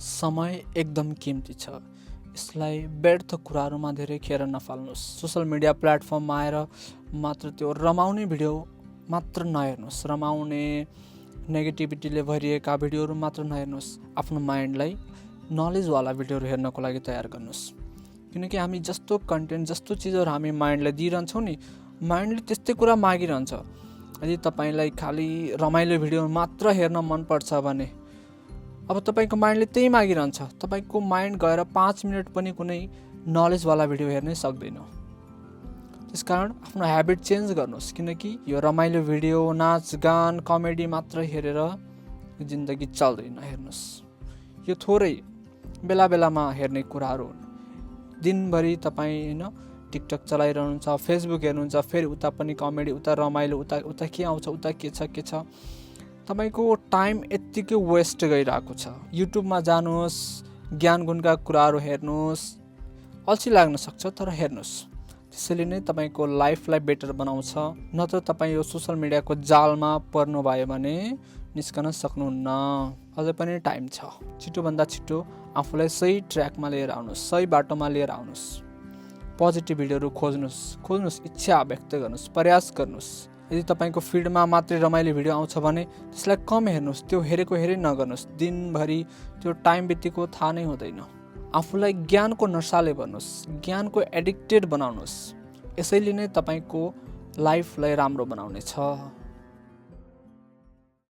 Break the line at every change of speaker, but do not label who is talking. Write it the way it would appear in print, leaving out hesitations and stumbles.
समय एकदम कीमती छ। यसलाई व्यर्थ कुराहरूमा धेरै खेर नफाल्नुहोस्। सोसल मिडिया प्लेटफर्ममा आएर मात्र त्यो रमाउने भिडियो मात्र नहेर्नुहोस्। रमाउने नेगेटिभिटीले भरिएका भिडियोहरू मात्र नहेर्नुहोस्। आफ्नो माइन्डलाई नलेजवाला भिडियोहरू हेर्नको लागि तयार गर्नुहोस्। किनकि हामी जस्तो कन्टेन्ट जस्तो चिजहरू हामी माइन्डलाई दिइरहन्छौँ नि, माइन्डले त्यस्तै कुरा मागिरहन्छ। यदि तपाईँलाई खालि रमाइलो भिडियो मात्र हेर्न मनपर्छ भने अब तपाईँको माइन्डले त्यही मागिरहन्छ। तपाईँको माइन्ड गएर 5 मिनट पनि कुनै नलेजवाला भिडियो हेर्नै सक्दैन। त्यसकारण आफ्नो ह्याबिट चेन्ज गर्नुहोस्। किनकि यो रमाइलो भिडियो, नाच गान, कमेडी मात्र हेरेर जिन्दगी चल्दैन। हेर्नुहोस्, यो थोरै बेला बेलामा हेर्ने कुराहरू हुन्। दिनभरि तपाईँ टिकटक चलाइरहनुहुन्छ, फेसबुक हेर्नुहुन्छ, फेरि उता पनि कमेडी, उता रमाइलो, उता के आउँछ, उता के छ तपाईँको टाइम यत्तिकै वेस्ट गइरहेको छ। युट्युबमा जानुहोस्, ज्ञान गुणका कुराहरू हेर्नुहोस्। अल्छी लाग्न सक्छ तर हेर्नुहोस्। त्यसैले नै तपाईँको लाइफलाई बेटर बनाउँछ। नत्र तपाईँ यो सोसल मिडियाको जालमा पर्नुभयो भने निस्कन सक्नुहुन्न। अझै पनि टाइम छ। छिटोभन्दा छिटो आफूलाई सही ट्र्याकमा लिएर आउनुहोस्, सही बाटोमा लिएर आउनुहोस्। पोजिटिभ भिडियोहरू खोज्नुहोस्, इच्छा व्यक्त गर्नुहोस्, प्रयास गर्नुहोस्। यदि तपाईँको फिडमा मात्रै रमाइलो भिडियो आउँछ भने त्यसलाई कम हेर्नुहोस्। त्यो हेरै नगर्नुहोस्। दिनभरि त्यो टाइम बितेको थाहा नै हुँदैन। आफूलाई ज्ञानको नशाले भन्नुहोस्, ज्ञानको एडिक्टेड बनाउनुहोस्। यसैले नै तपाईँको लाइफलाई राम्रो बनाउनेछ।